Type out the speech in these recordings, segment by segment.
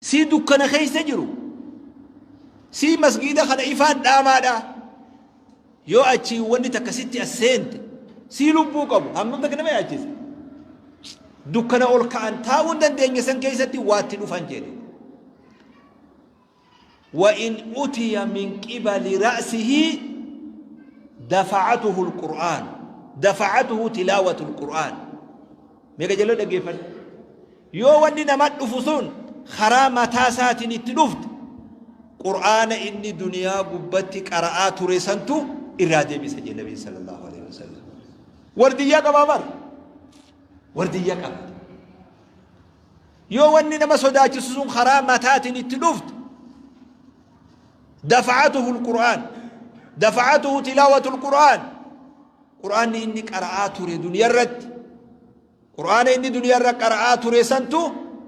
Sii dukkana keessa jiru. Sii masgiida kana ifaan dhaamaadha. Yoo achii wanni takka sitti as seente sii lubbuu qabu hammam takka nama yaachisa. Dukkana ol ka'an taa'uu hin dandeenye san keessatti waatti dhufan jedhe. وإن أتي من قبل رأسه دفعته القرآن دفعته تلاوة القرآن meeqa jaloo dhaggeeffadhu yoo wanni nama dhufu sun karaa mataa isaatiin itti dhufte qur'aana inni duniyaa gubbatti qara'aa ture santu irraa deebisa jedhe nabiin sallallahu alaihi wasallam. Wardiyyaa qabaa bar, wardiyyaa qaba. Yoo wanni nama sodaachisu sun karaa mataatiin itti dhufte, dafa'atuhu alqur'aan, dafa'atuhu tilaawatu alqur'aan, qur'aanni inni qara'aa ture duniyarratti, qur'aana inni duniyarra qara'aa ture santu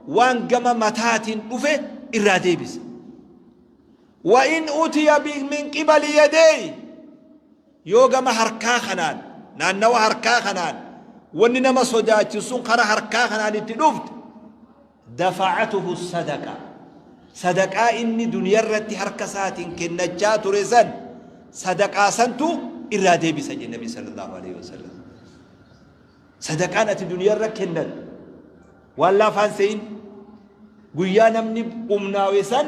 waan gama mataatiin dhufe irraa deebisa. Wa in utiya min qibali yadeey, yoo gama harkaa kanaan, naannawa harkaa kanaan wanni nama sodaachisu sun kara harkaa kanaan itti dhufte, dafa'atuhu sadaqa, sadaqaa inni duniyarratti harka isaatiin kennachaa ture san, sadaqaa santu irraa deebisa jedhe nabi sallallahu alaihi wasallam. Sadaqaan ati duniyarra kennattu waan laafaan se'in, guyyaa namni umnaawe san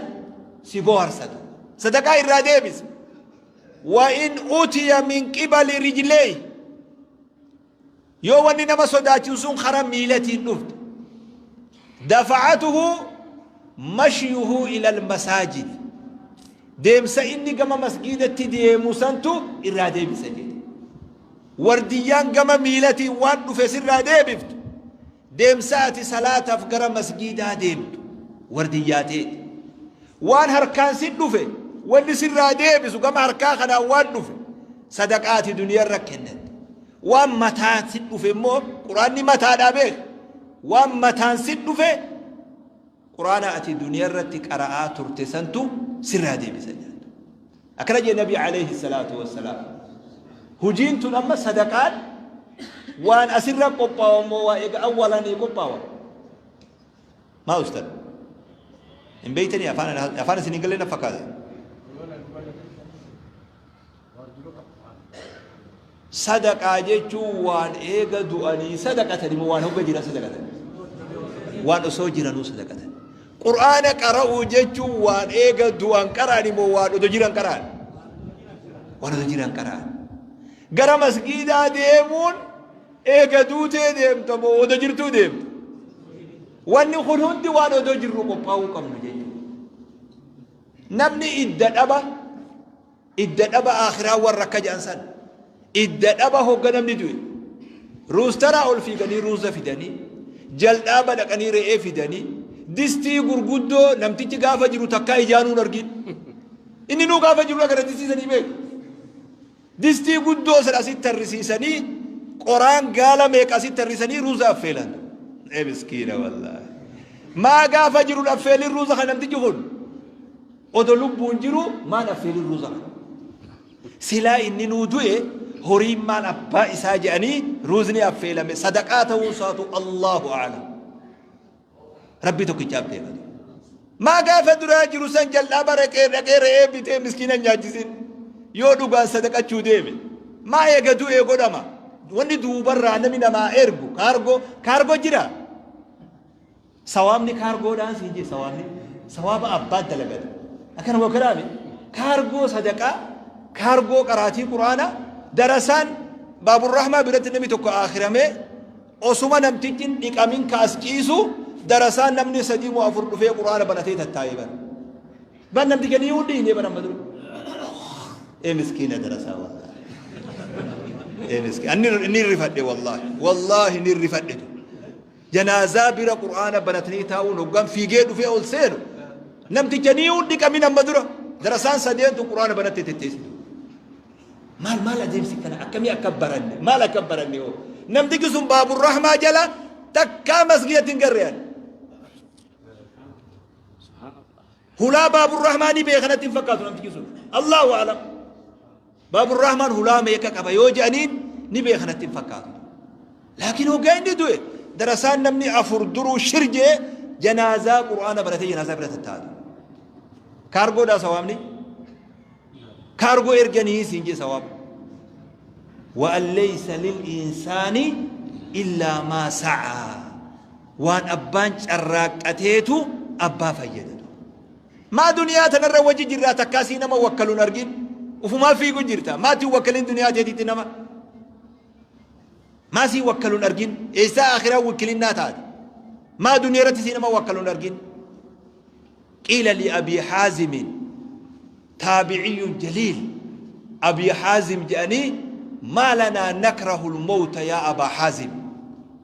si boharsatu sadaqaa irraa deebisa. Wa in utiya min qibali rijleey, yoo wanni nama sodaachisu sun kara miilatiin dhufte, dafa'atuhu mashyuhu ila almasaajid, deemsa inni gama masgiidatti deemu santu irraa deebisa jedhe. Wardiyyaan gama miilatiin waan dhufe sirraa deebiftu deemsa ati salaataaf gara masgiidaa deemtu wardiyyaa teeti. Waan harkaan si dhufe wanni sirraa deebisu gama harkaa kanaan waan dhufe sadaqaa ati duniyarra kennatte. Waan mataa si dhufe immoo quraanni mataadhaa beek. Waan mataan si dhufe quraana ati duniyarratti qara'aa turte santu sirraa deebisa jedha. Akkana jedhe nabi alayhi salaatu wassalaam. Hujiin tun amma sadaqaan waan asirra qophaawa moo waa eega awwalanii qophaawa? Maa ustad? Hin beeytanii afaan afaan isin hin galle na fakkaate. Sadaqaa jechuun waan eega du'anii sadaqatani moo waan hogga jiran sadaqatan? Waan osoo jiranuu sadaqatan. Qur'aana qara'uu jechuun waan eega du'an qara'ani moo waan odoo jiran qara'an? Waan odoo jiran qara'an. Gara masgiidaa deemuun eega duutee deemta moo odoo jirtuu deemta? Wanni kun hundi waan odoo jirru qophaa'uu qabnu jechuudha. Namni idda dhaba, idda dhaba aakhiraa warra akka jedhan san, idda dhaba hogga namni du'e ruustaraa ol fiiganii ruuza fidanii, jaldhaaba dhaqanii re'ee fidanii, distii gurguddoo namtichi gaafa jiru takkaa ijaanuu hin argin. Inni nuu gaafa jiru agara distii sanii beeku. Distii guddoo san asitti tarrisiisanii, qoraan gaala meeqa asitti tarrisanii ruuza affeelan. Ee miskiina wallaahi. Maa gaafa jiru affeelin ruuza kan namtichi kun? Odo lubbuun jiru maan affeelin ruuza kana? Silaa inni nuu du'e horiin maal abbaa isaa jedhanii ruuzni affeelame sadaqaa ta'uu isaatu Allahu a'lam. Rabbii tokkichaaf beeka. Maa gaafa duraa jiru san jal'aaba raqee dhaqee re'ee bitee miskiina hin nyaachisin. Yoo dhugaan sadaqachuu deeme. Maa eega du'ee godhama. Wanni duubarraa namni namaa ergu kaargoo kaargoo jira. Sawaabni kaargoodhaan siin jee, sawaabni sawaaba abbaa dalagata. Akkana moo kanaami? Kaargoo sadaqaa, kaargoo qaraatii quraanaa, darasaan Baaburrahmaa biratti namni tokko aakiramee osuma namtichi hin dhiqamin ka as ciisu darasaan namni sadii moo afur dhufee quraana banatee tattaa'ee bara. Ban namticha ni hundi hin bara amma dura. Ee miskiina darasaa wallaahi. Ee miskiina. Ani ni rifadhe wallaahi. Wallaahi ni rifadhe. Janaazaa bira qur'aana banatanii taa'uun hoggaan fiigee dhufee ol seenu namticha ni hundi qamin amma dura darasaan sadeentu qur'aana banattee tetteessitu. Maal maal adeemsi kana akkamii akka baranne, maal akka baranne hoo namtichi sun baaburrahmaa jala takkaa masgidatti hin garre ani. Hulaa baaburrahmaanii beekanatti hin fakkaatu namtichi sun. Allahu alam. Baaburrahmaan hulaa meeqa qaba yoo jedhaniin ni beekanatti hin fakkaatu. Laakiin hoggaa inni du'e darasaan namni afur duruu shir jee Janaazaa Qur'aana baratee janaazaa bira tattaa'atu. Kaargoodhaa sawaabni? Kaargoo erganii siin jee sawaaba. Wa'an laysa lil insaani illaa maa sa'aa. Waan abbaan carraaqqateetu abbaa fayyadatu. Maa duniyaa tanarra wajji jirraa takkaa sii nama wakkaluun argin. Ufumaa fiigu jirta. Maatti wakkalin duniyaa teetitti nama. Maa sii wakkaluun argin. Eessaa akhiraa wikkilinnaa taate. Maa duniyaa irratti sii nama wakkaluun argin. Qiila li Abii Haazimin taabi'iyyun jaliil Abii Haazim jedhanii maa lanaa nakrahul mawta yaa Abaa Haazim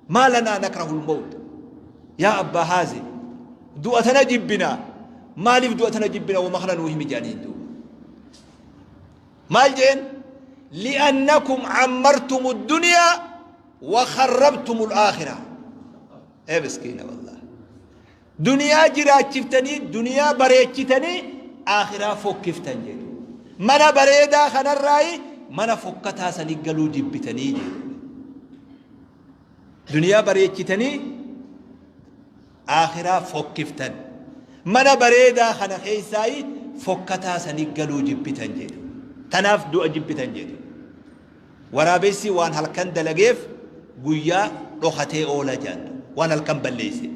maa lanaa nakrahul mawta yaa Abbaa Haazim du'a tana jibbina maaliif du'a tana jibbina wama kana nuu himi jedhaniin duuba maal jeen li'annakum ammartumu dunyaa wa kharrabtumu al-aakhira ee miskiina wallahi Duniyaa jiraachiftanii, duniyaa bareechitanii aakhiraa fokkiftan jedhu. Mana bareedaa kanarraayi mana fokkataa sanii galuu jibbitanii jedhu. Duniyaa bareechitanii aakhiraa fokkiftan. Mana bareedaa kana keessaayi fokkataa sanii galuu jibbitan jedhu. Tanaaf du'a jibbitan jedhu. Waraabessi waan halkan dalageef guyyaa dhokatee oola jedhan. Waan halkan balleesse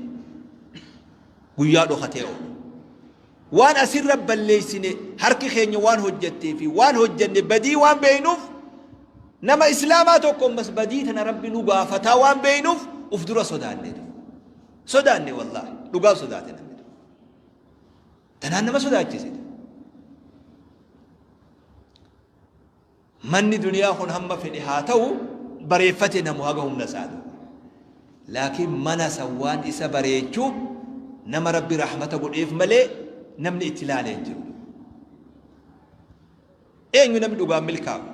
guyyaa dhokatee oola. Waan asirra balleessine harki keenya waan hojjettee fi waan hojjenne badii waan beeknuuf nama islaamaa tokko ammas badii tana rabbi nu gaafataa waan beeknuuf uf dura sodaanne. Sodaanne wallaahi dhugaa sodaate namni. Tanaan nama sodaachisite. Manni duniyaa kun hamma fedhe haa ta'u bareeffate namu haga humna isaati. Laakiin mana san waan isa bareechu nama Rabbi rahmata godheef malee namni itti laalee hin jiru. Eenyu namni dhugaan milkaawe?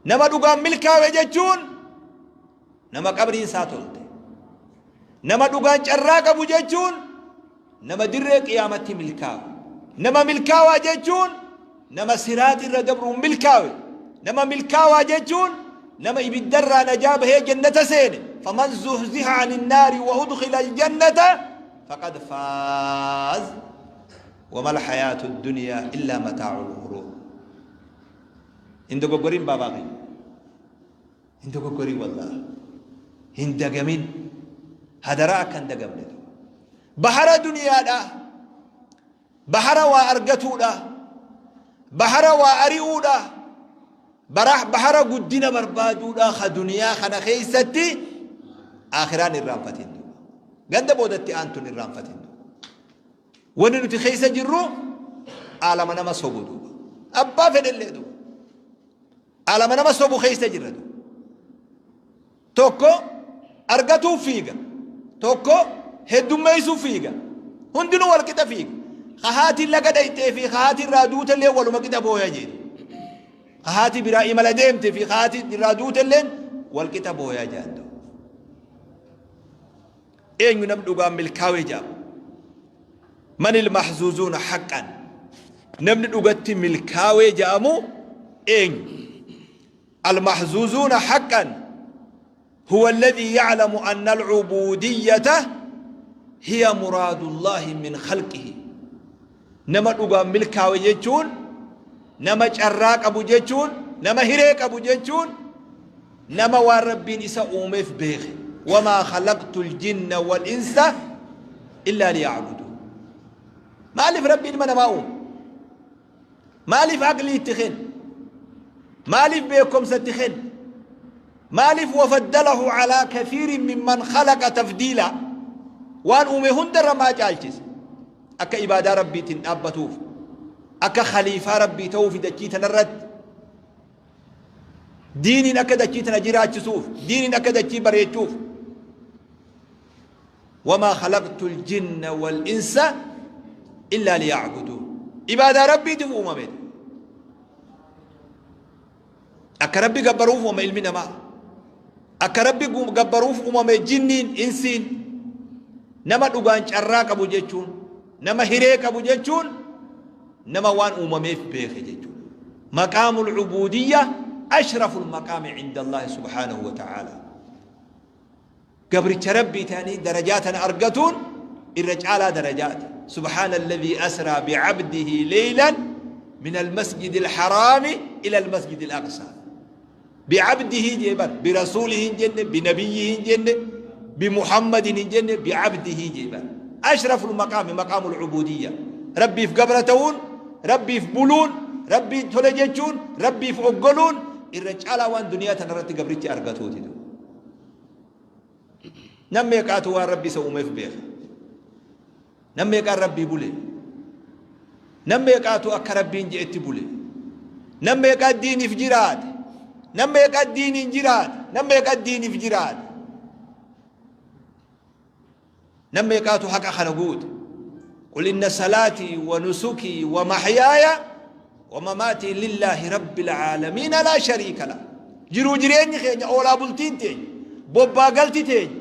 Nama dhugaan milkaawe jechuun nama qabriin isaa tolte. Nama dhugaan carraa qabu jechuun Nama dirree qiyaamatti milkaawe. Nama milkaawaa jechuun nama siraaxi irra dabruun milkaawe. Nama milkaawaa jechuun nama ibiddarraa najaa bahee jannata seene. Faman zuhziha anin naari wa udkhila aljannata faqad faaz. Wama alhayaatu dunyaa illaa mataa'ul ghuruur. Hin dogoggorin baabaa kiyya. Hin dogoggorin wallaahi. Hin dagamin. Hadaraa akka hin dagamne. Bahara duniyaadhaa. Bahara waa argatuudha. Bahara waa ari'uudha. Bahara guddina barbaaduudha ka duniyaa kana keessatti aakhiraan irraanfatin. Ganda boodatti aantun irraanfatin. Wanni nuti keessa jirru aalama nama sobu duuba. Abbaa fedhellee duuba. Alama nama sobu keessa jirra. Tokko argatuuf fiiga. Tokko heddummeessuuf fiiga. Hundinuu wal qixa fiiga. Ka haatiin laga dhayxee fi ka haatiin irraa duutellee waluma qixa booya jedhe. Ka haati biraa imala deemte fi ka haati irraa duutelleen wal qixa booya jedhan. Eenyu nam dhugaan milkaawee jedhama. Manil mahzuuzuuna haqqan. Namni dhugatti milkaawee jedhamu eenyu? Al-mahzuuzuuna haqqan huwa alladhii ya'lamu anna al-ubuudiyyata hiya muraadullaahi min khalqihi. Nama dhugaan milkaawe jechuun nama carraa qabu jechuun nama hiree qabu jechuun Nama waan Rabbiin isa uumeef beeke. Wamaa khalaqtul jinna wal insa illaa liya'buduun. Maaliif Rabbi ilma namaa uume? Maaliif aqlii itti kenne? Maaliif beekumsa itti kenne? Maaliif wafaddalahu alaa kathiirin mimman khalaqa tafdiila? Waan uume hundarra maa caalchise? Akka ibaadaa Rabbiitiin dhaabbatuuf, akka khaliifaa Rabbii ta'uuf dachii tanarratti Diiniin akka dachii tana jiraachisuuf, diiniin akka dachii bareechuuf. Wamaa khalaqtul jinna wal insa illaa liya'buduun. Ibaadaa Rabbiitiif uumame. Akka Rabbi gabbaruuf uumame ilmi namaa. Akka Rabbi gabbaruuf uumame jinniin, insiin. Nama dhugaan carraa qabu jechuun, nama hiree qabu jechuun nama waan uumameef beeke jechuudha. Maqaamul ubuudiyya ashraful maqaami cinda Allaahi subhaanahu wa ta'aalaa. Gabricha Rabbii ta'anii darajaa tana argatuun Irra caalaa darajaati. Subhaana alladhii asraa bi'abdihi leeylan min almasjidi alharaami ila almasjidi alaqsaa. Bi'abdihi jee bar, birasuulihi hin jenne, binabiyyihi hin jenne, bimuhammadin hin jenne, bi'abdihi jee bar. Ashraful maqaami maqaamul ubuudiyya. Rabbiif gabra ta'uun, Rabbiif buluun, Rabbii tole jechuun, Rabbiif oggoluun irra caalaa waan duniyaa tanarratti gabrichi argatuuti. Nam meeqaatu waan Rabbi isa uumeef beeka? Nam meeqaan Rabbii bule? Nam meeqaatu akka Rabbiin je'etti bule? Nam meeqaa diiniif jiraate? Nam meeqaa diiniin jiraate? Nam meeqaa diiniif jiraate? Nam meeqaatu haqa kana guute? Qul inna salaatii wa nusukii wa mahyaaya wa mamaatii lillaahi rabbil aalamiina laa shariika lah. Jiruu jireenyi keenya, oolaa bultiin teenya, bobbaa galti teenya,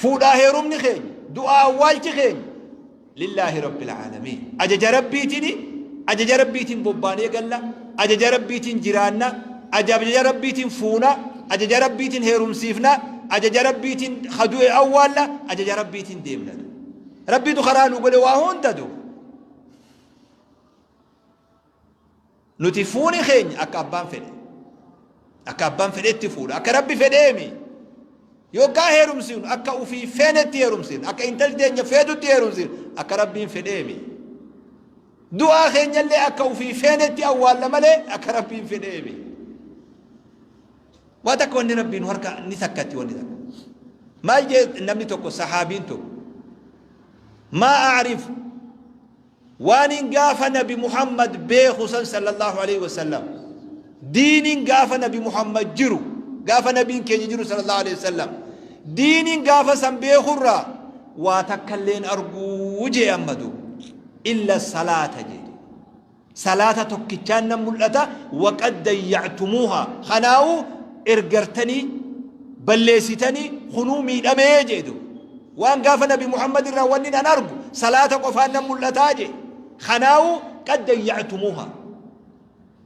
fuudhaa heerumni keenya, du'aa awwaalchi keenya lillaahi rabbil aalamiin. Ajaja Rabbiitiin, ajaja Rabbiitiin bobbaanee galla, ajaja Rabbiitiin jiraanna, ajaja Rabbiitiin fuuna, ajaja Rabbiitiin heerumsiifna, ajaja Rabbiitiin hadu'e awwaalla, ajaja Rabbiitiin deemna. Rabbiitu karaa nu godhe waa hunda du. Nuti fuuni keenya akka abbaan fedhe. Akka abbaan fedhetti fuudha. Akka Rabbi fedheemi. Yoggaa heerumsiifnu akka ufii feenetti heerumsiifnu. Akka intalli teenya feetutti heerumsiifnu. Akka Rabbiin fedheemi. Du'aa keenyallee akka ufii feenetti awwaalla malee akka Rabbiin fedheemi. Waa takka wanni Rabbiin harka ni takkatti wanni takka. Maal jee namni tokko, sahaabiin tokko. Maa a'rifu, waanin gaafa Nabi Muhammad beeku san sallallahu alaihi wasallam, diinin gaafa Nabi Muhammad jiru, gaafa nabiin keenya jiru sallallahu alaihi wasallam, diinin gaafa san beekurraa waa takkalleen arguu jee ammadu illa salaata jee. Salaata tokkichaan nan mul'ata. Waqad dayya'tumuuha, kanaa'uu ergartanii balleessitanii kunuu miidhamee jee duuba. Waan gaafa Nabi Muhammad irraa wanni nan argu salaata qofaan nan mul'ataa jee. Kanaa'uu qad dayya'tumuuha,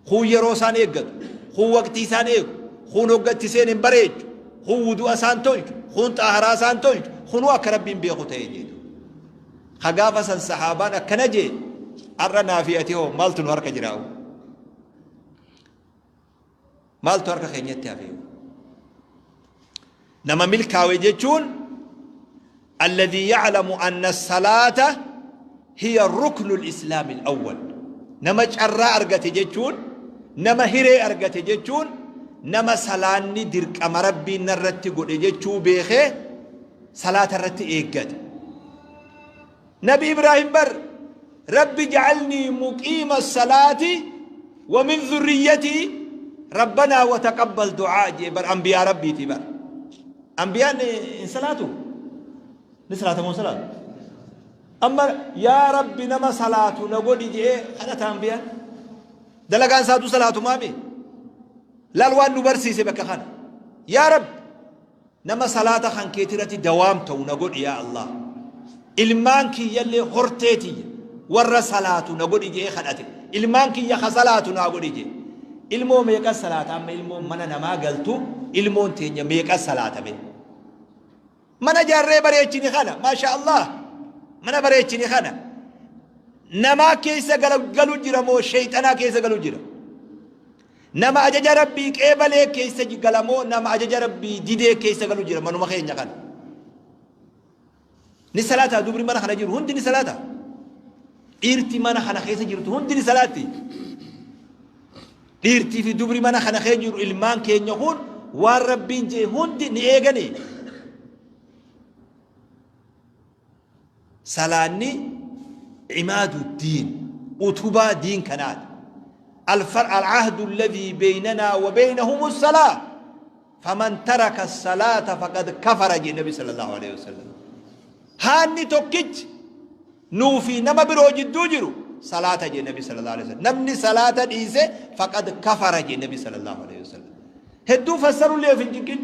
kuun yeroo isaan eeggatu, kuun waqtii isaan eegu, kuun hoggatti seen hin bareechu, kuun wudu'a isaan tolchu, kuun xaaharaa isaan tolchu, kunuu akka Rabbiin beeku ta'e jee duuba. Ka gaafa san sahaabaan akkana jee, har'a naa fi ati hoo maaltu nu harka jiraa'u? Maaltu harka keenyatti hafeewu? Nama milkaawe jechuun alladhii ya'lamu anna salaata hiya ruknu al-islaami al-awwal. Nama carraa argate jechuun, nama hiree argate jechuun, nama salaanni dirqama Rabbiin narratti godhe jechuu beekee salaata irratti eeggate. Nabi Ibraahim bar Rabbi ja'alnii muqiima salaati wa min dhurriyyatii Rabbanaa wa taqabbal du'aa jee bar. Anbiyaa Rabbiiti bar. Anbiyaan hin salaatu? Ni salaata moo hin salaatu? Amma yaa Rabbi nama salaatu na godhi jee kadhata anbiyaan. Dalagaan isaatu salaatumaami. Laal waan nu barsiise bakka kana. Yaa Rabbi nama salaata kan keetirratti dawaam ta'u na godhi, yaa Allah. Ilmaan kiyyallee hortee tiyya warra salaatu na godhi je'ee kadhate. Ilmaan kiyya ka salaatu naa godhi je'e. Ilmoo meeqa salaata amma ilmoon mana namaa galtu, ilmoon teenya meeqa salaatame? Mana jaarree bareechini kana, maasha Allah, mana bareechini kana. Namaa keessa galu jira moo sheeyxanaa keessa galu jira? Nama ajaja Rabbii qeebalee keessa gala moo nama ajaja Rabbii didee keessa galu jira manuma keenya kana? Ni salaataa dubri mana kana jiru hundi ni salaata? Dhiirti mana kana keessa jirtu hundi ni salaatti? Dhiirtii fi dubri mana kana keessa jiru, ilmaan keenya kun waan Rabbiin jee hundi ni eeganii? Salaanni cimaadu diin, utubaa diin kanaati. Al'ahdu alladhii beeynanaa wa beeynahumu salaa faman taraka salaata faqad kafara jee Nabi sallallahu alaihi wasallam. Haanni tokkichi nuu fi nama biroo jidduu jiru salaata jee Nabi sallallahu alaihi wasallam. Namni salaata dhiise faqad kafara jee Nabi sallallahu alaihi wasallam. Hedduu fassarullee of hin cinqin.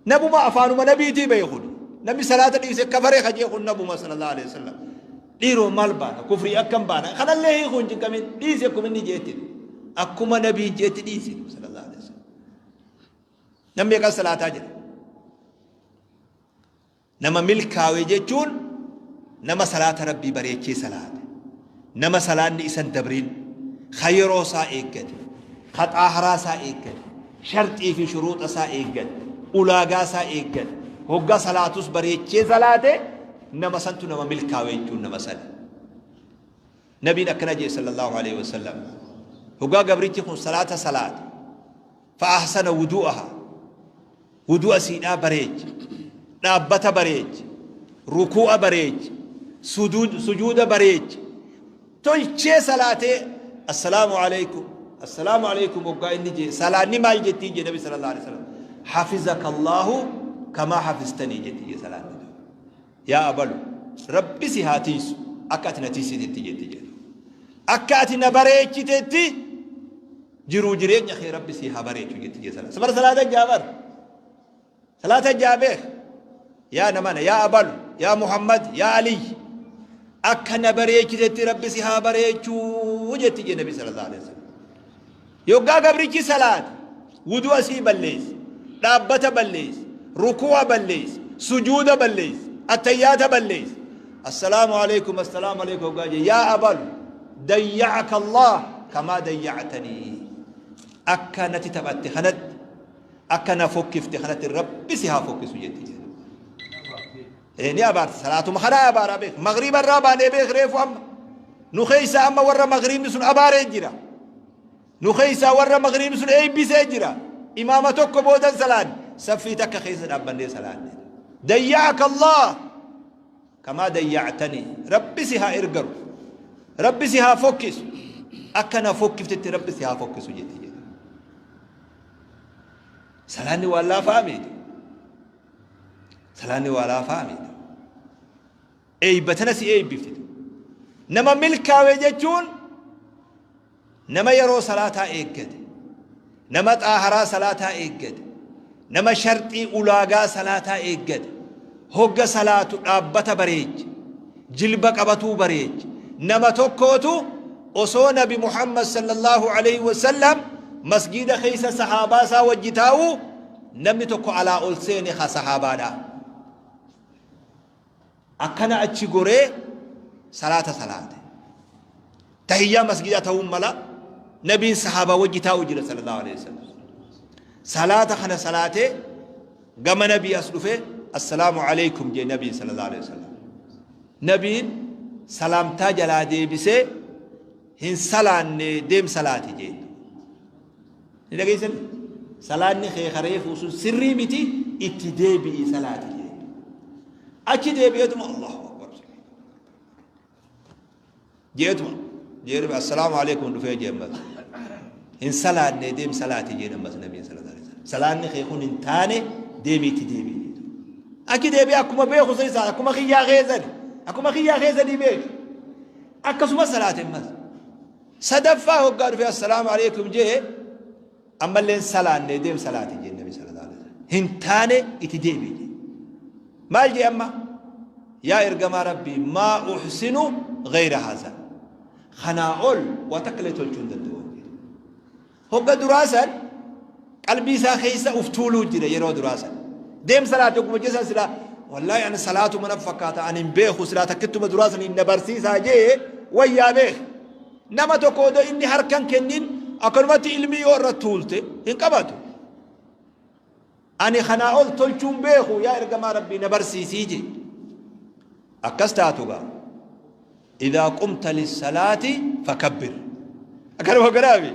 Nabuma afaanuma nabiitii bahe kun. Namni salaata dhiise kafare ka jee kun nabuma sallallahu alaihi wasallam. Dhiiroo maal baana, kufrii akkam baana, kanallee hiikuu hin cinqamin, dhiisi akkuma inni jeetti. Akkuma nabiin jeetti dhiisi sallallahu alaihi wasallam. Namni meeqan salaataa jira? Nama milkaawe jechuun nama salaata Rabbii bareechee salaate, nama salaanni isa hin dabrin, ka yeroo isaa eeggate, ka xaaharaa isaa eeggate, sharxii fi shuruuxa isaa eeggate, ulaagaa isaa eeggate, hoggaa salaatus bareechee salaate, nama santu nama milkaawe jechuun nama sani. Nabiin akkana jee sallallahu alaihi wasallam, hoggaa gabrichi kun salaata salaate, fa ahsana wudu'aha, wudu'a siidhaa bareeche, dhaabbata bareeche, rukuu'a bareeche, sujuuda bareeche, tolchee salaatee, assalaamu alaykum, assalaamu alaykum hoggaa inni jee, salaanni maal jettiin jee Nabi sallallahu alaihi wasallam? Hafizaka Allahu kamaa hafiztanii jetti jee salaanni. Yaa abalu, Rabbi si haa tiisu akka ati na tiisitetti jetti jedhu. Akka ati na bareechitetti jiruu jireenya kee Rabbi si haa bareechu jetti jee salaata. Sabara salaata jaabar. Salaata jaabeek. Yaa namana, yaa abalu, yaa Muhammad, yaa Aliy. Akka na bareechitetti Rabbi si haa bareechuu jetti jee Nabi sallallahu alaihi wasallam. Yoggaa gabrichi salaate, wudu'a sii balleeyse, dhaabbata balleeyse, rukuu'a balleeyse, sujuuda balleeyse, attayyaata balleeyse. Assalaamu alaykum, assalaamu alaykum hoggaa jee, yaa abalu, dayya'aka Allah kamaa dayya'tanii. Akka natti taphatte kanatti, akka na fokkifte kanatti Rabbi si haa fokkisu jetti jedhe. Ee ni abaarti, salaatuma kanaa abaaraa beek. Magriiba irraa baanee beek reefu amma. Nu keessa amma warra magriibni sun abaaree jira. Nu keessaa warra magriibni sun eebbisee jira. Imaama tokko boodan salaanne. Saffii takka keessa dhaabbannee salaanne. Dayya'aka Allah kamaa dayya'tanii. Rabbi si haa ergaru. Rabbi si haa fokkisu. Akka na fokkiftetti Rabbi si haa fokkisu jetti jedha. Salaanni waan laafaa miti. Salaanni waa laafaa miti. Eeyba tana si eebbifti. Nama milkaawe jechuun nama yeroo salaataa eeggate, nama xaaharaa salaataa eeggate, nama sharxii ulaagaa salaataa eeggate, hogga salaatu dhaabbata bareeche, jilba qabatuu bareeche. Nama tokkootu osoo Nabi Muhammad sallallahu alaihi wasallam masgiida keessa sahaabaa isaa wajji taa'u, namni tokko alaa ol seene ka sahaabaadha. Akkana achi goree salaata salaate. Tahiyyaa masgidaa ta'uun mala, nabiin sahaabaa wajji taa'u jira sallallahu alaihi wasallam. Salaata kana salaatee gama nabii as dhufee, assalaamu alaikum jee nabiin sallallahu alaihi wasallam. Nabiin salaamtaa jalaa deebisee, hin salaanne, deem salaati jeen. Ni dhageessan? Salaanni kee ka reefuu sun sirrii miti, itti deebi'i salaati jeen. Achi deebi'eetuma Allahu Akbar jeetuma jeetuma assalaamu alaikum dhufee jeen bas. Hin salaanne, deem salaati jeen ammas nabiin sallallahu alaihi wasallam. Salaanni kee kun hin taane, deemii itti deebi'i. Achi deebi'ee akkuma beeku san isaa akkuma kiyyaa keessani akkuma kiyyaa keessanii beeku. Akkasuma salaate ammas. Sadaffaa hoggaa dhufee assalaamu alaikum jee, ammalleen salaanne, deem salaati jeen nabi sallallahu alaihi wasallam. Hin taane, itti deebi'i jee. Maal jee amma? Yaa ergamaa Rabbii, maa uhsinu gayra haza. Kanaa ol waa takka illee tolchuu hin danda'u. Hogga duraa san qalbii isaa keessa uf tuuluu jira yeroo duraa san. Deem salaati hogguma jesan, silaa wallaahi ani salaatuma na fakkaata, ani hin beeku, silaa takkittuma duraa san na barsiisaa jee wayyaa beek. Nama tokko odoo inni harkan kennin akkanumatti ilmii yoo irra tuulte hin qabatu. Ani kanaa ol tolchuun beeku, yaa ergamaa Rabbii, na barsiisii jee. Akkas taatu gaa. Idaa qumta lissalaati fakabbir. Akkanuma hogganaafi.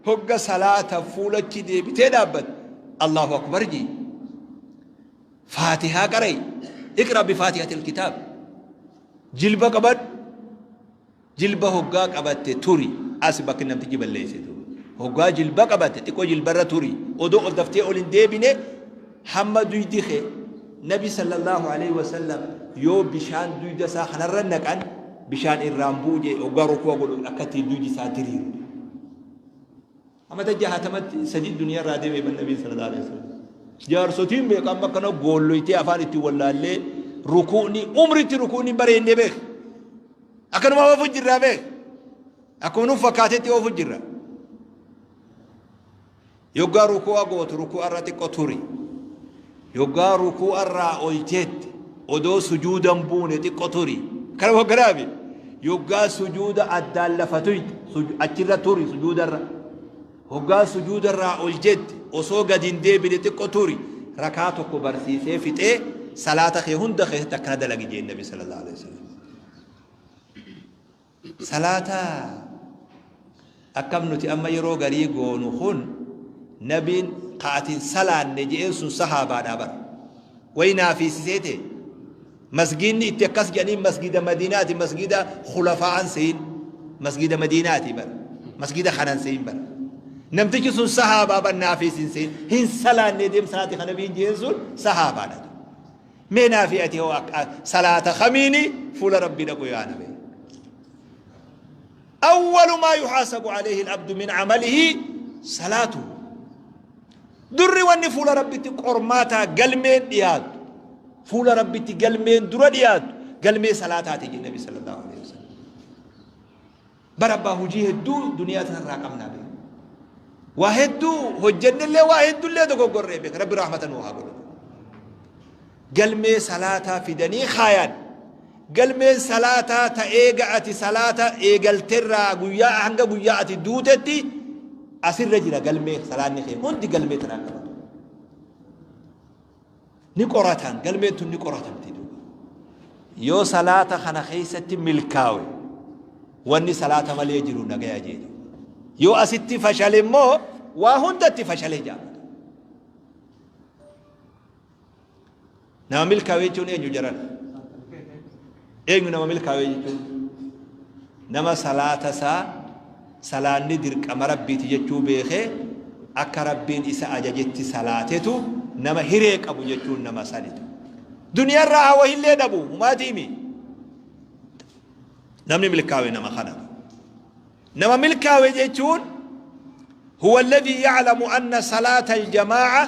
Hogga salaata fuulachi deebitee dhaabbatte, Allahu akbar jii. Faatihaa qara'i. Iqra bifaatihatil kitaab. Jilba qabadhu. Jilba hoggaa qabatte turi. As bakki namtichi balleessitu. Hoggaa jilba qabatte xiqqoo jilbarra turi. Odoo ol daftee ol hin deebine hamma duydi kee, Nabi sallallahu alaihi wasallam yoo bishaan duyda isaa kanarra naqan bishaan irraan bu'u jee, hoggaa ruku'a godhu akka ittiin duydi isaa diriiru. Amata 63 duniyaa irraa deeme ban Nabiin sallallahu alaihi wasallam. Jaarsotiin beeka, amma akkana goolloytee afaan ittiin wallaallee ruku'ni umritti ruku'ni bareennee beeka. Akkanuma oofu jirraa beeka. Akkuma nuuf fakkaatetti oofu jirra. Yoggaa ruku'a gootu ruku'a irra xiqqo turi. Yoggaa ruku'a irraa ol jette Odoo sujuuda hin buune xiqqo turi. Kana hogganaafi yoggaa sujuuda addaan lafa tuyte achirra turi sujuudarra. Hoggaa sujuudarraa ol jette osoo gadi hin deebine xiqqo turi. Rakaa tokko barsiisee fixee salaata kee hunda keessatti akkana dalagi jeen Nabi sallallahu alaihi wasallam. Salaata akkam nuti amma yeroo garii goonu kun nabiin ka ati hin salaanne je'een sun sahaabaadhaa bar. Way naafiisisee ta'e. Masgiidni itti akkas jedhanii masgiida Madiinaati masgiida khulafaa'an seyin masgiida Madiinaati bar. Masgiida kanan seyin bar. Namtichi sun sahaabaa bar naafiisin seyin hin salaanne deem salaati ka nabiin je'een sun sahaabaadha. Mee naafi ati hoo salaata kamiini fuula Rabbii dhaqu yaana mee. Awwalu maa yuhaasabu alayhi al-abdu min amalihi salaatuhu. Durri wanni fuula Rabbitti qormaataa galmeen dhiyaattu fuula Rabbitti galmeen dura dhiyaattu galmee salaataati jedhe Nabi sallallahu alaihi wasallam. Bara abbaa hojii hedduu duniyaa tanarraa qabnaa beeku. Waa hedduu hojjennellee waa hedduullee dogoggorree beeka. Rabbi rahmata nuu haa godhu. Galmee salaataa fidanii kaayan. Galmeen salaataa ta eega ati salaata eegalterraa guyyaa hanga guyyaa ati duutetti asirra jira galmee salaanni kee hundi galmee tanaan qabatu. Ni qoratan galmeen tun ni qoratamti duuba. Yoo salaata kana keessatti milkaawe wanni salaata malee jiru nagaya jee duuba. Yoo asitti fashale immoo waa hundatti fashalee jaama. Nama milkaawe jechuun eenyu jaran? Eenyu nama milkaawe jechuun? Nama salaata isaa salaanni dirqama Rabbiiti jechuu beekee akka Rabbiin isa ajajetti salaatetu nama hiree qabu jechuun nama sanitu. Duniyarraa haa wahillee dhabu humaatiimi. Namni milkaawe nama kana. Nama milkaawe jechuun huwa alladhii ya'lamu anna salaata aljamaa'a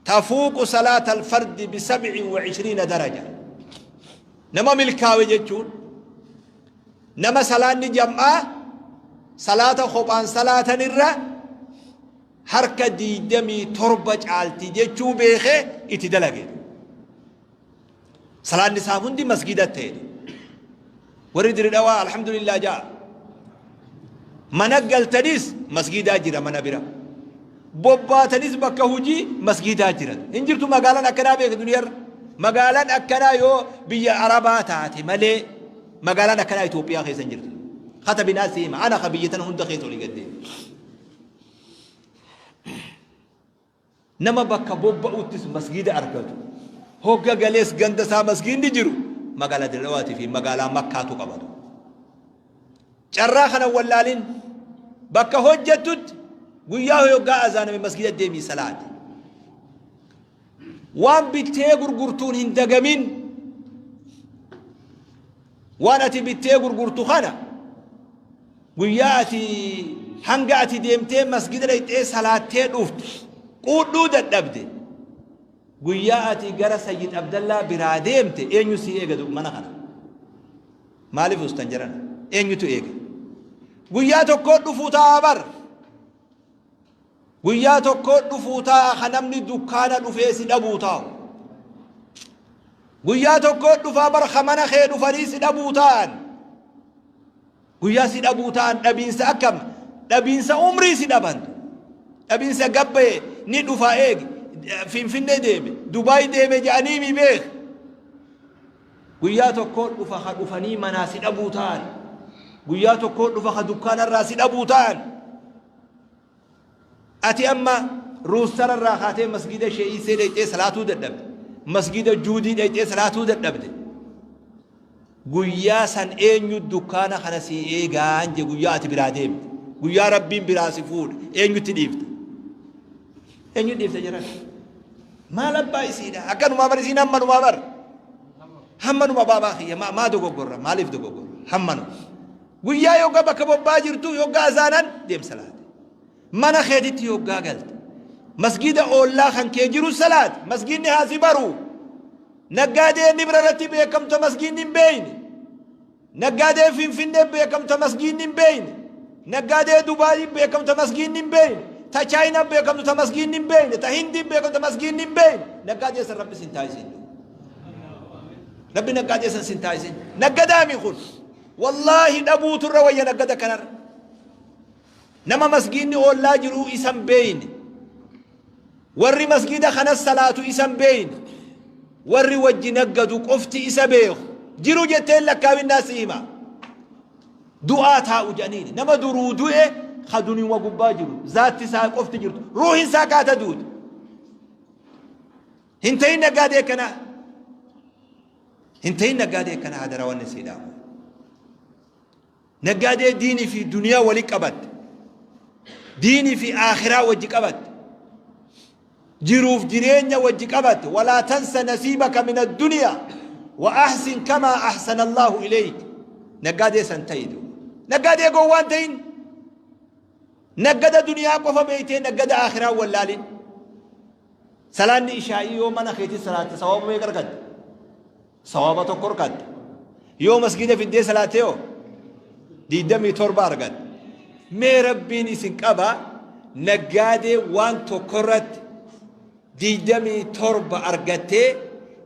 tafuuqu salaata alfardi bi 27 daraja. Nama milkaawe jechuun nama salaanni jam'aa salaata kophaan salaatanirra harka 27 caalti jechuu beekee itti dalage. Salaanni isaa hundi masgiida ta'e. Warri Diridhawaa alhamdulillah ja'a. Mana galtanis masgiidaa jira mana bira. Bobbaatanis bakka hojii masgiidaa jira. Hin jirtu magaalaan akkanaa beeka duniyarra. Magaalaan akkanaa yoo biyya Arabaa taate malee magaalaan akkanaa Itoophiyaa keessa hin jirtu. Katabinaa siima ana ka biyya tana hunda keessa olii gad deema. Nama bakka bobba'uttis masgiida argatu, hogga galees ganda isaa masgiidni jiru magaalaa Dirre Dhawaatii fi magaalaa Makkaatu qabatu. Carraa kana hin wallaalin. Bakka hojjettutti guyyaa hoggaa azaaname masgiida deemii salaati. Waan bittee gurgurtuun hin dagamin. Waan ati bittee gurgurtu kana Guyyaa ati hanga ati deemtee masgida dhayxee salaattee dhuftu quudhuu dadhabde. Guyyaa ati gara Sayyid Abdallaa biraa deemte eenyu sii eega mana kana? Maaliif ustan jedhan? Eenyutu eega? Guyyaa tokkoo dhufuu ta'a bar. Guyyaa tokkoo dhufuu taa'a ka namni dukkaana dhufee si dhabuu taa'u. Guyyaa tokkoo dhufaa bar ka mana kee dhufanii si dhabuu taa'an. Guyyaa si dhabuu ta'an dhabiinsa akkam dhabiinsa umrii si dhaban dhabiinsa gabbaye ni dhufa eegi Finfinnee deeme Dubaay deeme jedhanii mi beek guyyaa tokkoo dhufa ka dhufanii manaa si dhabuu ta'an guyyaa tokkoo dhufa ka dukkaanarraa si dhabuu ta'an Ati amma ruustara irraa kaatee masgiida shee'isee dhayxee salaatuu dadhabde. Masgiida juudii dhayxee salaatuu dadhabde. Guyyaa san eenyu dukkaana kana sii eegaan je guyyaa ati biraa deemte. Guyyaa Rabbiin biraa si fuudhe eenyutti dhiifta? Eenyu dhiifta jedhan? Maal abbaa isiidha? Akkanumaa bar isiin hammanumaa bar. Hammanuma baabaa kiyya maa dogoggorra? Maaliif dogoggorra? Hammanuma. Guyyaa yogga bakka bobbaa jirtu yogga azaanan deem salaati. Mana keetitti yoggaa galte. Masgiida oollaa kan kee jiru salaati. Masgiidni haa si baru. Naggaadee ni bira irratti beekamta masgiidni hin beeyne. Naggaadee Finfinnee beekamta masgiidni hin beeyne. Naggaadee Dubaayii beekamta masgiidni hin beeyne. Ta Chaayinaa beekamtu ta masgiidni hin beeyne. Ta Hindii beekamta masgiidni hin beeyne. Naggaadee san Rabbi sin taasisin. Rabbi naggaadee san sin taasisin. Naggadaami kun. Wallaahi dhabuutu irra wayya naggada kanarra. Nama masgiidni oollaa jiruu isan beeyne. Warri masgiida kanas salaatu isan beeyne. Warri wajji naggadu qofti isa beeku. Jiru jettee hin lakkaawinnaa si hima. Du'aa taa'u jedhaniini. Nama duruu du'e ka duniyuma gubbaa jiru. Zaatti isaa qofti jirtu. Ruuhin isaa kaata duute. Hin ta'in naggaadee akkanaa. Hin ta'in naggaadee akkanaa hadaraa wanni sii dhaamu. Naggaadee diinii fi duniyaa wali qabatte. Diinii fi aakhiraa wajji qabatte. Jiruuf jireenya wajji qabatte. Walaa tansa nasiibaka min adduniyaa. Wa ahsin kamaa ahsana Allahu ilayk. Naggaadee san ta'i duuba. Naggaadee gowwaan ta'in. Naggada duniyaa qofa beeytee naggada aakhiraa wallaalin. Salaanni ishaa'ii yoo mana keetii salaatte sawaaba meeqa argatta? Sawaaba tokko argatta. Yoo masgiida fiddee salaatte hoo? 27 argatta. Mee Rabbiin isin qaba naggaadee waan tokko irratti 27 argattee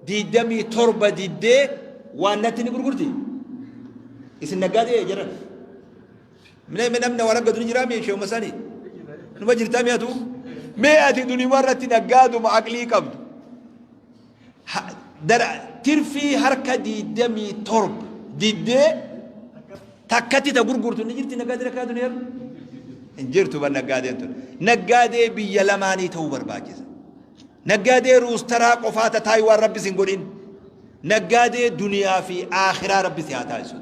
27 diddee waan natti ni gurgurti? Isin naggaadee jedhan. Mee namni waan argatu ni jiraa mee sheema sanii? Numa jirtaa mee atuu? Mee ati duniyuma irratti naggaaduma aqlii qabdu. Tirfii harka 27 diddee takkatti ta gurgurtu ni jirti naggaadee rakkaa duniyaa irra? Hin jirtu bar naggaadeen tun. Naggaadee biyya lamaanii ta'uu barbaachisa. Naggaadee ruustaraa qofaa ta taayiwaan rabbi sin godhin. Naggaadee duniyaa fi aakhiraa rabbi si haa taasisu.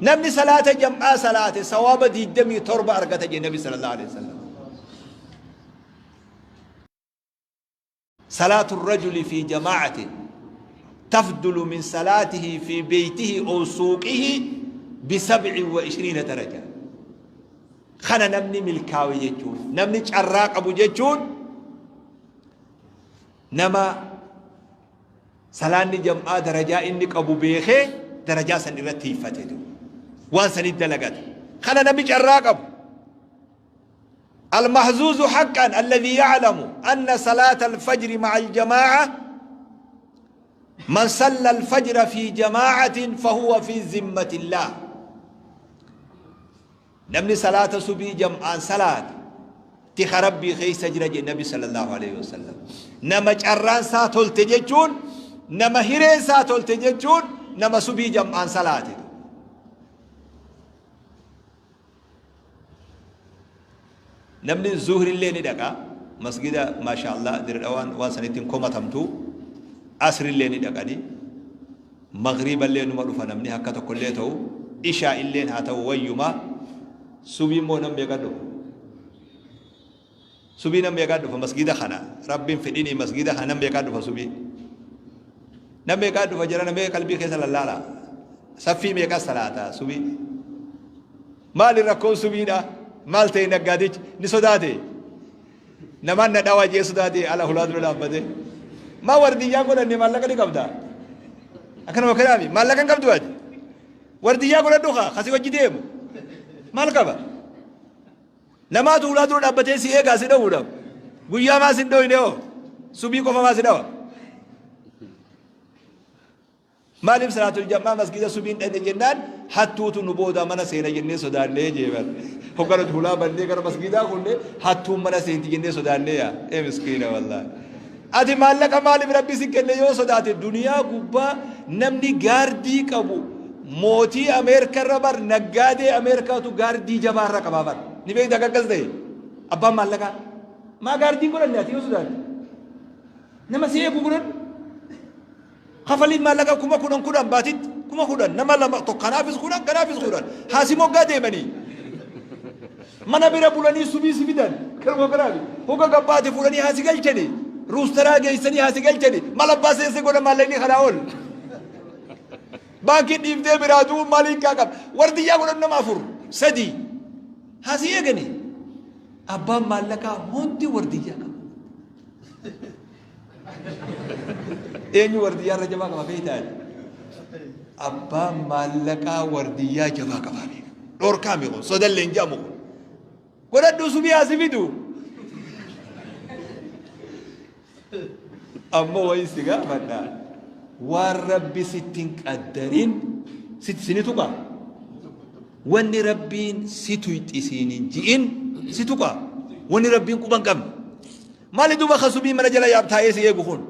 Namni salaata jam'aa salaate sawaaba 27 argata jedhe Nabi sallallahu alaihi wasallam. Salaatu rajuli fi jama'atin tafdulu min salaatihi fi beeytihi ow suuqihi bi 27 daraja. Kana namni milkaawe jechuun namni carraa qabu jechuun nama Salaanni jam'aa darajaa inni qabu beekee darajaa san irratti tiiffate duuba. Waan sanitti dalagata. Kana namni carraa qabu. المحظوظ حقا الذي يعلم أن صلاة الفجر مع الجماعة من صلى الفجر في جماعة فهو في ذمة الله Namni salaata subii jam'aan salaate tika Rabbii keessa jira jedhe Nabi sallallahu alaihi wasallam. Nama carraan isaa tolte jechuun nama hireen isaa tolte jechuun nama subii jam'aan salaate. Namni zuhrillee ni dhaqa masgida maasha Allah dirdhawaan waan sanitti hin komatamtu asrillee ni dhaqani maghriballee numa dhufa namni akka tokkollee ta'u ishaa illeen haa ta'u wayyuma subii immoo nam meeqa dhufa subii nam meeqa dhufa masgida kana rabbiin fedhinii masgida kana nam meeqa dhufa subii nam meeqa dhufa jara namee qalbii keessa lallaala saffii meeqa salaata subii Maali rakkoon subiidha? Maal ta'e naggaadichi? Ni sodaate? Namaan na dhawaa jee sodaate ala hulaa dura dhaabbate. Maa wardiyyaa godhanne maallaqa ni qabda? Akkanuma kanaami maallaqa hin qabdu ati? Wardiyyaa godhadhu kaa kasi wajji deemu. Maal qaba? Namaatu hulaa dura dhaabbatee si eegaa si dhowuudhaaf. Guyyaa maa si hin dhoyne hoo? Subii qofa maa si dhawa? Maaliif salaatul jam'aa masgiida subiin dhaqne jennaan hattuutu nu boodaa mana seena jennee sodaannee jee bar. Hogga nuti hulaa bannee gara masgiidaa kunne hattuun mana seenti jennee sodaannee yaa. Ee miskiina wallaahi. Ati maallaqa maaliif rabbi si kenne yoo sodaate duniyaa gubbaa namni gaardii qabu mootii Ameerikarra bar naggaadee Ameerikaatu gaardii jabaarra qabaa bar. Ni beekta akka akkas ta'e abbaan maallaqaa. Maa gaardii godhanne ati yoo sodaatte. Nama si eegu godhadhu. Kafaliin maallaqa 10,000 10 baatitti 10,000 nama lama tokko kanaafis 10 kanaafis 10 haasi moggaa deemanii mana bira bulanii subii si fidan kanuma kanaafi hoga gabbaate fuudhanii haasi galchanii ruustaraa geessanii haasi galchanii mal abbaa seensa godha maallaqni kanaa ol baankiin dhiiftee biraa du'uun maal hiikkaa qaba wardiyyaa godhan nama afur sadii haasi eeganii abbaan maallaqaa hundi wardiyyaa qaba. Eenyu wardiyyaa irra jabaa qaba beektaa? Abbaan maallaqaa wardiyyaa jabaa qabaa beeka. Dhorkaa mi kun sodallee hin jedhamu kun. Godhadhuu subii haa si fidu. Ammoo wayi si gaafadha. Waan Rabbi sitti hin qaddarin sitti sini tuqa. Wanni Rabbiin si tuyxi siin hin ji'in si tuqa. Wanni Rabbiin quba hin qabne. Maali duuba ka subii mana jala yaab taa'ee si eegu kun?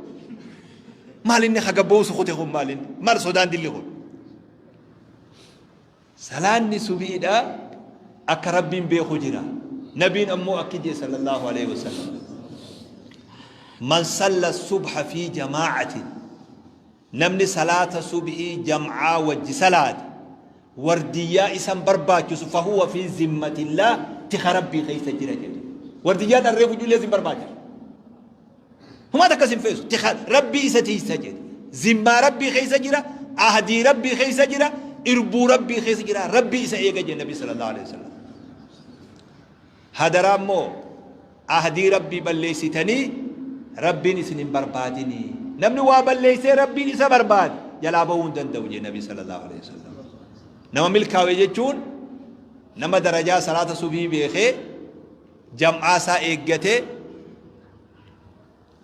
Maal inni ka gabboosu kute kun maal inni? Maal sodaan dilli kun? Salaanni subiidha akka Rabbiin beeku jira. Nabiin ammoo akki jee sallallahu alaihi wasallam. Man salla subha fi jamaa'atin. Namni salaata subhii jam'aa wajji salaate wardiyyaa isan barbaachisu fahuwa fi zimmatillah tika Rabbii keessa jira jedhe. Wardiyyaan dharree fujuullee sin barbaachisu. Humaa takka sin feesu. Tika Rabbii isa tiisa jedhe. Zimmaa Rabbii keessa jira, ahdii Rabbii keessa jira, irbuu Rabbii keessa jira, Rabbii isa eega jedhe Nabi sallallahu alaihi wasallam. Hadaraa immoo ahdii Rabbii balleessitanii Rabbiin isin hin barbaadinii. Namni waa balleessee Rabbiin isa barbaade jalaa bahuu hin danda'u jedhe Nabi sallallahu alaihi wasallam. Nama milkaawe jechuun nama darajaa salaata subii beekee jam'aa isaa eeggatee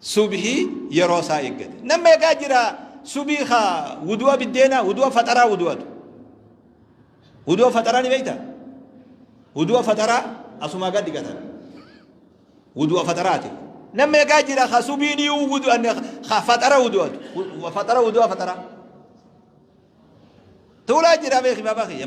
subhii yeroo isaa eeggate. Nama meeqaa jira subii ka wudu'a biddeenaa wudu'a faxaraa wudu'atu. Wudu'a faxaraa ni beektaa? Wudu'a faxaraa asumaa gad dhiqatan. Wudu'a faxaraati. Nama meeqaa jira ka subiin iyyuu wudu'a ka faxara wudu'atu. Faxara wudu'a faxaraa. Tuulaa jira beeki baabaa kiyya.